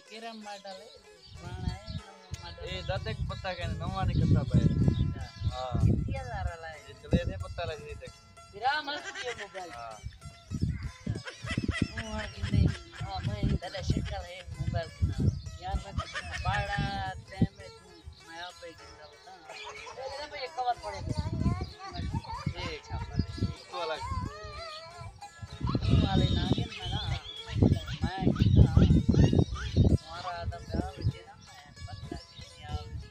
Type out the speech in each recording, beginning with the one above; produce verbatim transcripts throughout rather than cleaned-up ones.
کیرم ماڈل ہے، پرانا ہے، نواں ماڈل اے ہے؟ دادے کو پتہ کہیں نواں نکلدا پئے۔ اچھا۔ ہاں۔ کتنی ہزار والا ہے؟ اے چلے دے پتہ لگ رہی تک۔ برا مت دیو موبائل۔ ہاں۔ اچھا۔ اوں ہݨ گھندے ہی، ہاں، میں ہی دادے شکل ہے موبائل کنا۔ یار میں کنا بڑا ٹائم ہے تو میں آپ ہی گھندا بتا۔ اے دے بھائی کور پڑے دے۔ اے اچھا پڑے۔ تو الگ۔ اوں والے نہ گھن میں نا، میں گھندا، تمہارا آدم گاہ وچ ہے نا، میں پتہ کہ نہیں آ وچ۔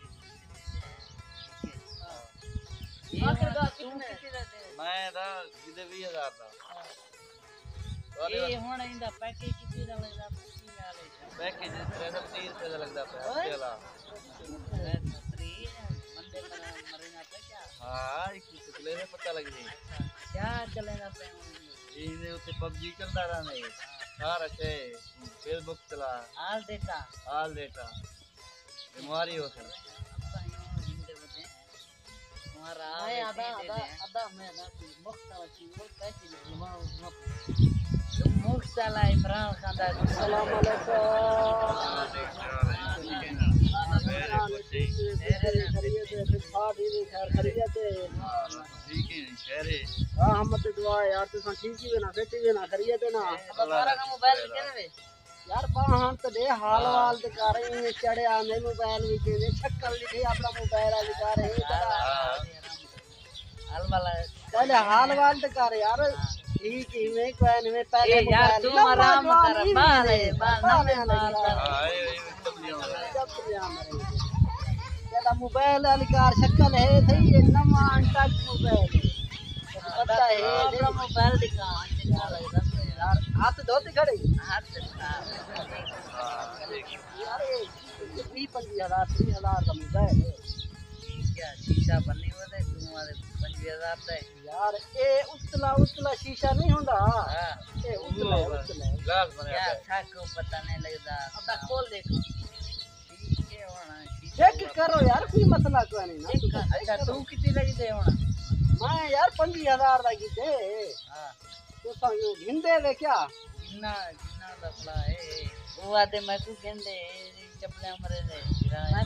آخر دا کتنے؟ میں دا جدے ویہہ ہزار دا۔ اے ہݨ ایندا پیکج کتنے دا لڳدا پیا؟ پیکج ترے سو تریہہ روپے دا لڳدا پیا، ہفتے والا۔ ترے سو تریہہ، بندے پر مریندا پیا کیا؟ ہاں، ایک چلے پتہ لڳ ڳئی۔ اچھا، کیا چلیندا پیا ہݨ؟ ایندے اتے پب جی چلدا رہندا ہے۔ سارا شے، فیس بک چلا۔ آل ڈیٹا۔ آل ڈیٹا۔ بیماری ہو سکدی۔ میں آدھا، آدھا، آدھا، میں آدھا کوئی مخت والا چینل پیسے لکھواؤ، مخت۔ مخت والا عمران خان دا۔ السلام علیکم۔ خیریت ہے، خیر خیریت ہے۔ ٹھیک ہے، خیر ہے۔ ہاں، ہم تے دعا ہے یار، تساں ٹھیک ہی ہو نا، فٹ ہی ہو نا، خیریت ہے نا؟ اللہ سارا کا موبائل کہنے وے؟ یار، باہن تے ݙے حال وال تے کر، ایویں چڑھیا نے موبائل وچ، ایویں شکل لکھی اپݨا موبائل والی کر، اے جڑا حال والا۔ پہلے حال وال تے کر یار، ٹھیک ایویں کوئی نہیں، پہلے اے یار، موبائل توں نہ آرام کر، باہر ہے، باہر نہ مار۔ ہاں، اے، اے، چپ جاؤ۔ چپ جاؤ۔ تیرا موبائل والی کار شکل ہے، صحیح ہے، نواں ان ٹچ موبائل ہے۔ پتہ ہے، اپݨا موبائل دکھا، چنگا لڳدا پیا۔ یار، ہتھ دھوتی کھڑے۔ ہتھ دھوتا۔ یار، اے ویہہ پنجویہہ ہزار، تریہہ ہزار دا موبائل ہے۔ ٹھیک ہے، شیشہ بنی ہوئے تے توں آدھے پنجویہہ ہزار دا ہے۔ یار، اے اتلا، اتلا شیشہ نہیں ہوندا۔ ہاں۔ اے اتلا ہے، اتلا ہے۔ گلاس بنیا یار، پیا ہے۔ ساکوں پتہ نہیں لڳدا۔ ابا کھول ݙیکھ۔ ٹھیک ہے، ہݨ ٹھیک ہے۔ چیک کرو یار، کوئی مسئلہ کوئی نہیں نا۔ چیک کر، اچھا، توں کتنی لڳدے ہݨ؟ میں یار پنجویہہ ہزار دا کیتے۔ ہاں۔ تساں گھندے وے کیا؟ گھننا، گھننا دا بھلا ہے۔ او آدھے میکوں گھندے، چپلیاں مرے دے۔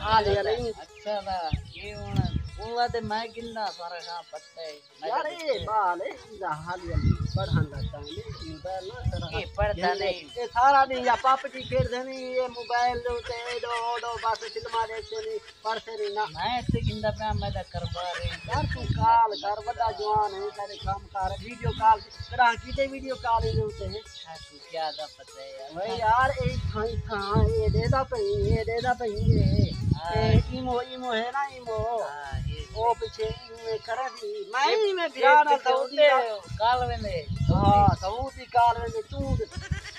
ہاں، لے، لے۔ اچھا دا، اے ہݨ او آدھے میں گھندا، سارا کھا پتہ ہے۔ یار، اے ٻال ہے، ایندا حالیہ پڑھݨ دا ٹائم ہے، موبائل نہ سارا اے پڑھدا نہیں۔ اے سارا ݙینہہ یا پب جی کھیݙدے نہیں، اے موبائل دے اتے ایݙو اوݙو بس فلماں ݙیکھدے نہیں، پڑھدے نہیں نا۔ میں تے گھندا پیا، میں دا کاروبار ہے۔ یار، توں کال کر، وݙا جوان ہے، تیݙے کم کر، ویڈیو کال کراں، کیتے ویڈیو کال ایندے اتے ہے؟ ساکوں کیا دا پتہ ہے یار۔ اوئے یار، اے اتھاں، اتھاں، اے ݙیہدا پئی، اے ݙیہدا پئی، اے۔ ہاں۔ اے ایمو، ایمو ہے نا، ایمو۔ ہاں، اے او پچھے ایویں کرے دی۔ میں اے، ایویں اے بھرا نال پچھے سعودی اتے دا کال ویندے۔ ہاں، سعودی کال ویندے۔ توں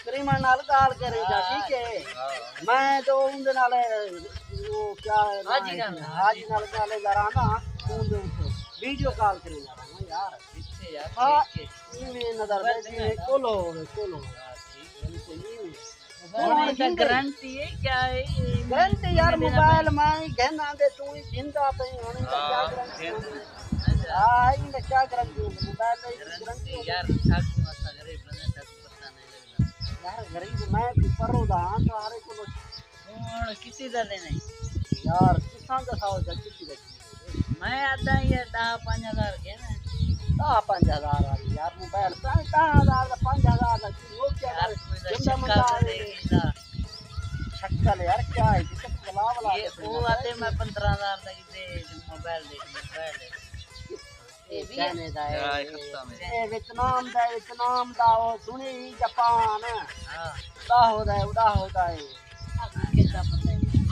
کریمن نال ڳالھ کریں دا، ہاں، ٹھیک ہے؟ ہاں۔ میں تے اوندے نال، او کیا ناں ہے؟ حاجی نال۔ حاجی نال ڳالھ کرانا، اوندے اتے ویڈیو کال کریں دا یار۔ کتھے یار، ہاں، ٹھیک ہے۔ ایویں نظر موبائل پہ تے جیویں کولو ہووے، کولو ہووے۔ ہاں، ٹھیک ہے۔ بالکل ایویں۔ ہݨ ایندی گارنٹی ہے کیا ہے؟ گارنٹی یار، موبائل میں ہی گھن آندے، توں ہی گھندا پئیں، ہݨ ایندا کیا گارنٹی ہوندی؟ ہاں، ایندا کیا گارنٹی ہوندی؟ موبائل دی گارنٹی گارنٹی ہوندی۔ یار، ساکوں اساں غریب بندے، ساکوں پتہ نہیں لڳدا۔ یار، غریب میں بھی پروں دا ہاں، تو ہر کولو ہݨ کتی دا ݙینا ہے؟ یار، تساں ݙساؤ جا کتی دا ݙینا ہے؟ میں آہدا اے ݙاہ پنج ہزار گھن۔ ݙاہ پنج ہزار والی یار موبائل، پنج، ݙاہ ہزار دا پنج ہزار دا کی ہو کیا یار، یار؟ کوئی دا جندا شکل مندا تے آوے۔ ݙیکھ ایندا۔ شکل یار کیا ہے؟ جس کو بلا بلا اے کے او آہدے میں پندرہ ہزار دا کیتے موبائل ݙے، موبائل ݙے۔ اے وی چائنا دا ہے۔ اے ختم ہے۔ اے ویتنام دا ہے، ویتنام دا، او سݨی جاپان۔ ہاں۔ اݙاہو دا ہے، اݙاہو دا ہے۔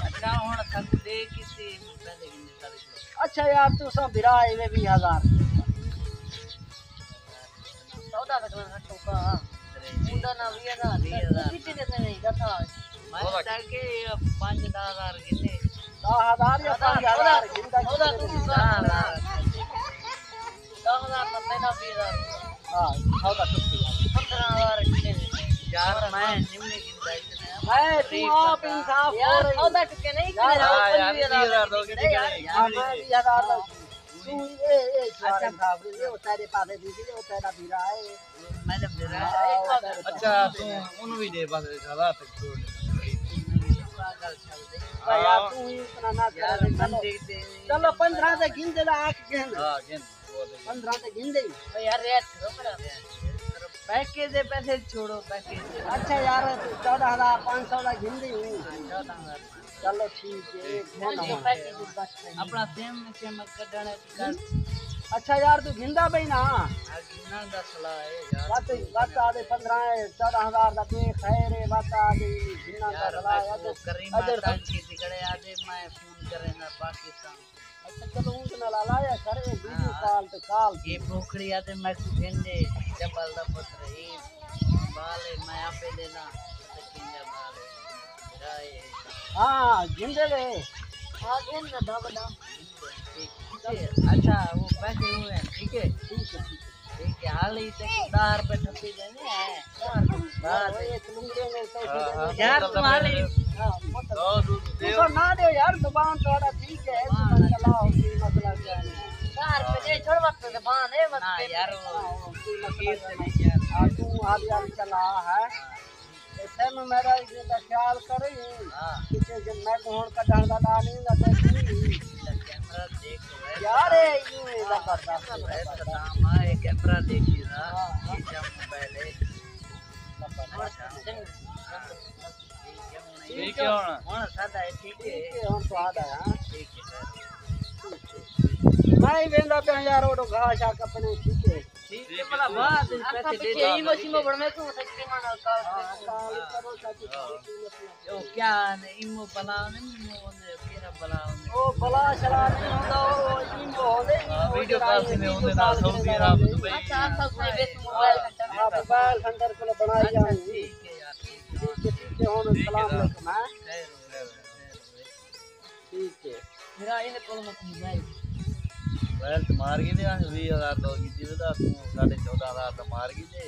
اچھا، ہݨ تھک دے کسی پہلے کنے سارے۔ اچھا یار، تساں بھرا ایویں ویہہ ہزار۔ سودا وکݨا گھٹ ہوگا۔ اوندا نہ ویہہ ہزار، ویہہ ہزار۔ کتنے دے نہیں، دسا۔ میں تاں کہ پنج ݙاہ ہزار گھنے۔ ݙاہ ہزار یا پنج ہزار گھندا، سودا توں ݙاہ ہزار۔ ݙاہ ہزار تاں پہلا ویہہ ہزار۔ ہاں، سودا ٹکے۔ پندرہ ہزار گھنے۔ یار، میں نمے گھندا اتنے۔ میں توں آپ انصاف یار، ہو رہی۔ سودا ٹکے نہیں یار، کھڑے، ہاں یار، پنجویہہ ہزار ویہہ ہزار دو گھنے یار۔ ہاں، میں ویہہ ہزار دا۔ توں اے، اے، اچھا۔ اے او تیݙے پاسے دی سی، او تیݙا بھرا ہے۔ میں نے بھرا ہے۔ ہاں، او تیݙے پاسے۔ اچھا، توں اونوں وی ݙے، بس حالات چھوڑ۔ یار، توں ہی اتنا نہ کر۔ چلو، چلو، پندرہ تے گھن دے، آکھ گھن۔ ہاں، گھن۔ پندرہ تے گھن دے۔ او یار، ریٹ کرو میرا۔ پیکج دے پیسے چھوڑو، پیکج دے۔ اچھا یار، چودہ ہزار پانچ سو دا گھن دے۔ ہاں، چودہ ہزار پانچ سو۔ چلو ٹھیک ہے، گھن۔ اپݨا سیم، سیم کڈھݨ دی کر۔ اچھا یار، توں گھندا پئی نا؟ ہاں، گھنݨ دا صلاح ہے یار۔ وت، وت آ دے پندرہ ہے، چودہ ہزار دا تے خیر ہے، وت آ دے گھنݨ دا صلاح ہے۔ کریمہ تنگ کیتی کھڑے، آ دے میں فون کریندا پاکستان۔ اچھا، چلو، اوں دے نال الایا کر، اے ویڈیو کال تے کال۔ اے بوکڑی آ تے میکوں گھن دے، جبل دا پتر اے۔ بال اے، میں آپے ݙینداں، تے کیندا بال اے۔ میرا اے۔ ہاں، گھن دے وے۔ ہاں، گھن دے، وݙا۔ ٹھیک ہے۔ اچھا، او پیسے ہوئے ہیں، ٹھیک ہے؟ ٹھیک ہے، ٹھیک ہے۔ ٹھیک ہے، حالی تے ݙاہ روپے ٹھپی ݙیندے ہیں۔ بس۔ یار، تمہاری، ہاں، مطلب، تساں نہ ݙیو یار، زبان تہاݙا ٹھیک ہے، تساں چلاؤ، کوئی مسئلہ کیا ہے؟ ݙاہ روپے دے چھوڑ، وقت زبان ہے، وقت نہ یار، کوئی مسئلہ کیا ہے؟ ہاں، توں حالی حالی چلا ہے۔ تے سم میرا ایں دا خیال کریں۔ ہاں۔ کتے جن میں کو ہݨ کڈھݨ دا لا نہیں دا تے کیمرہ دیکھ۔ یار، اے یوں اے زبردست ہے۔ سلام آ، اے کیمرہ دیکھی نا، ہاں، ہاں۔ اے جا موبائل ہے۔ زبردست۔ ٹھیک ہے، ہݨ، ہݨ ساݙا ہے، ٹھیک ہے۔ ٹھیک ہے، ہݨ تہاݙا ہے، ہاں۔ ٹھیک ہے سر۔ میں ہی ویندا پیاں یار، اوڈو گھا شا کپنے، ٹھیک ہے۔ ٹھیک ہے، بھلا بعد وچ پیسے دے دے۔ ایمو شیمو بݨوے کوں، سچ کے ماں نال کال کرو۔ ہاں، کال کرو، سچ کی مسئلہ۔ او کیا نے، ایمو بلا نے، ایمو نے، کیڑا بلا نے؟ او بلا شلا نہیں ہوندا، او ایمو ہوندے، ہاں، ایمو ویڈیو کال تے ہوندے نا، سعودی عرب، دبئی۔ اچھا، اچھا، کوئی بس موبائل سینٹر۔ ہاں، موبائل سینٹر کولوں بݨائی آئے۔ ٹھیک ہے یار، ٹھیک ہے۔ ٹھیک ہے، ٹھیک ہے، ہݨ السلام علیکم، ہاں۔ خیر ہو، خیر ہو، خیر ہو۔ ٹھیک ہے۔ پھر آ ایندے کول مت موبائل۔ موبائل تے مار گھدے، اڄ ویہہ ہزار دا کیتی ودا، توں ساݙے چودہ ہزار دا مار گھدے۔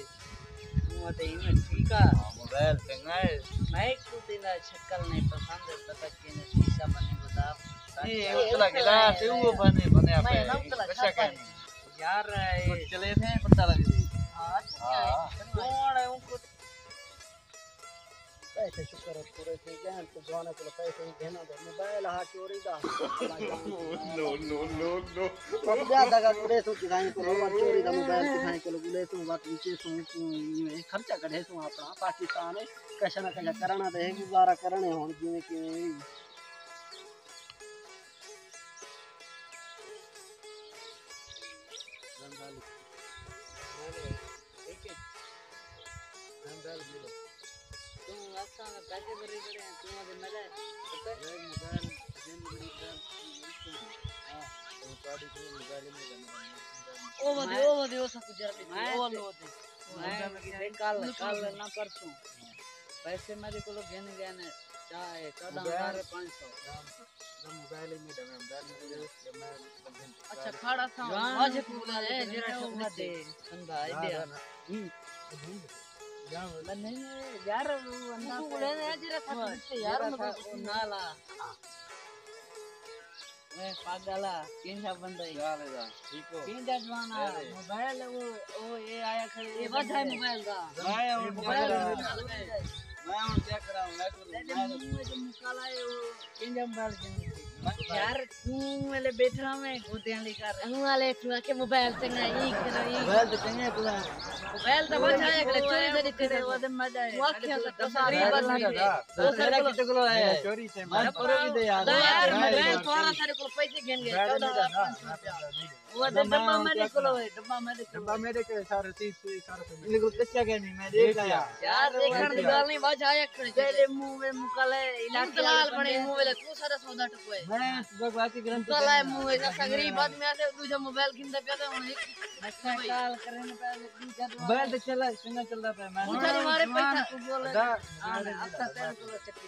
توں تے ایویں ٹھیک آ۔ ہاں، موبائل چنڳا ہے۔ میں کوں تیرا شکل نہیں پسند، پتہ کینے شیشہ بنے ودا۔ اے اتلا گلا تے او بنے، بنے پئے۔ میں نا اتلا کشا کھاتا کہیں۔ یار، اے کجھ چلے تھے، پتہ لڳ ڳئی۔ ہاں، اچھا، ہاں۔ کون ہے اوں کوں؟ پیسے شکر ہے پورے تھی ڳئے، تے جوانا کولوں پیسے ہی گھن آندے۔ موبائل ہا چوری دا۔ نو، نو، نو، نو۔ اب ٻیا دگا ڳولے سوں کسائیں کولوں، ور چوری دا موبائل کسائیں کولوں ڳولے سوں، وت وچے سوں، ایویں خرچہ کڈھے سوں اپݨا، پاکستان ہے، کشا نہ کشا کرݨا تے ہے، گزارا کرݨے ہݨ جیویں کیویں۔ ٹھیک ہے۔ ہم ڈال ملو۔ توں اساں دے پیسے بھری کھڑے ہیں، توں آدھے میرا ہے۔ پتہ ہے؟ میں موبائل، جن بڑی گل، ہاں، توں تاڑی کوئی موبائل نہیں کرنا۔ او ودے، او ودے، او سب کچھ جرا پیچھے، میں او تے، او ودے۔ میں کل، کل نہ پرسوں۔ پیسے میرے کولوں گھن گئے نے، چا-، اے، چودہ ہزار پانچ سو۔ موبائل ہی میݙا، میں موبائل میݙا، میں اچھا، کھڑا تھا، واجہ کوں بلا لے، جیڑھا شخص ݙتے، بندہ ہے ٻیا۔ ہوں۔ نہیں، نہیں، یار، وہ بندہ کوں بلا لے، جیڑھا شخص ݙتے، یار، مطلب، وہ نالا۔ اے پاگل آ، کینجھا بندہ ہے؟ کیا حال ہے؟ ٹھیک ہو؟ کینجھا جوان آ، موبائل وہ، وہ یہ آیا کھڑے، یہ واجہ ہے موبائل دا۔ میں ہݨ موبائل کیا کراں؟ میں ہݨ کیا کراں؟ میں کوں، میں منہ وچ مکالا ہے، وہ کینجھا موبائل کینجھا۔ یار، توں ویلے ٻیٹھا میں گودیاں لے کر۔ اوں والے توں آکھے موبائل چنڳا ہے، ای کرو، ای۔ موبائل تے چنڳا ہے توں۔ موبائل دا واجہ ہے، اگلے چوری دے ݙتے۔ وہ تے مزہ ہے۔ وہ آکھیا تاں تساں غریب آدمی ہے۔ او سارے کولوں، کتنے کولوں آیا؟ چوری تے میں پرو بھی دے یار۔ نہ یار، موبائل تہاݙا سارے کولوں پیسے گھن ڳئے، چودہ ہزار پانچ سو روپیہ۔ وہ تے ڈبہ میݙے کولوں ہے، ڈبہ میݙے کولوں۔ ڈبہ میݙے کولوں سارے تیس، تیس، سارے کولوں۔ میݙے کولوں کچا کائنی، میں ݙیکھ آیا۔ یار، ݙیکھݨ دی ڳالھ نہیں، واجہ آیا کھڑے۔ تیݙے منہ وچ مکالا ہے، علاقے دلال بݨے منہ وچ، توں سارا سودا ٹکوئے۔ میں اس وقت بات کی گارنٹی مکالا ہے منہ وچ، اساں غریب آدمی آسے، ݙوجھا موبائل گھندا پیا تے ہݨ ہک اچھا، کال کرن پے، ݙوجھا۔ موبائل تے چلا، چنڳا چلدا پیا۔ میں اتھاں مارے پیسہ۔ ہاں، میں ہتھ تیݙے کولوں چکی۔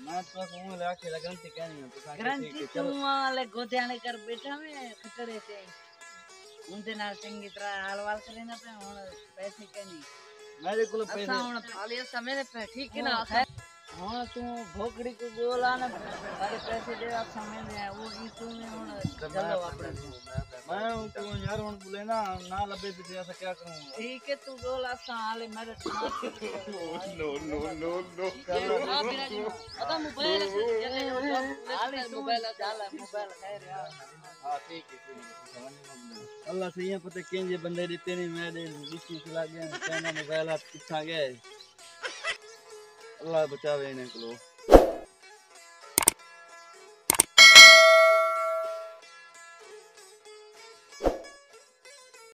میں تو ہوں لے کے گارنٹی کہنی ہے، تو گارنٹی ٹھیک ہے، چلو۔ توں آ لے گودیاں لے کر ٻیٹھا میں کھٹڑے تے۔ اوں دے نال چنڳی طرح حال وال کریندا پیا، ہݨ پیسے کہنی۔ میݙے کول پیسے۔ اساں ہݨ حالی اساں میݙے پے، ٹھیک ہے نا؟ ہاں، خیر۔ ہݨ توں بھوکڑی کوں ڳولا نہ، سارے پیسے ݙے، اساں ویندے ہیں، او ای توں وی ہݨ چلو اپݨے۔ میں ہوں کیوں یار، ہن بولے نا، نہ لبے تے اساں کیا کروں؟ ٹھیک ہے، تو بول، اساں حالے میرے سماج No, no, no, no. ادا موبائل ہے، چلے حالے تو موبائل چل، موبائل خیر یار۔ ہاں، ٹھیک ہے، ٹھیک ہے۔ اللہ سہی پتہ کینجے بندے ݙتے نہیں، میں ݙے ݙتی چلا ڳیا، کہنا موبائل ہتھ کتھاں ڳئے۔ اللہ بچاوے انہیں کولوں۔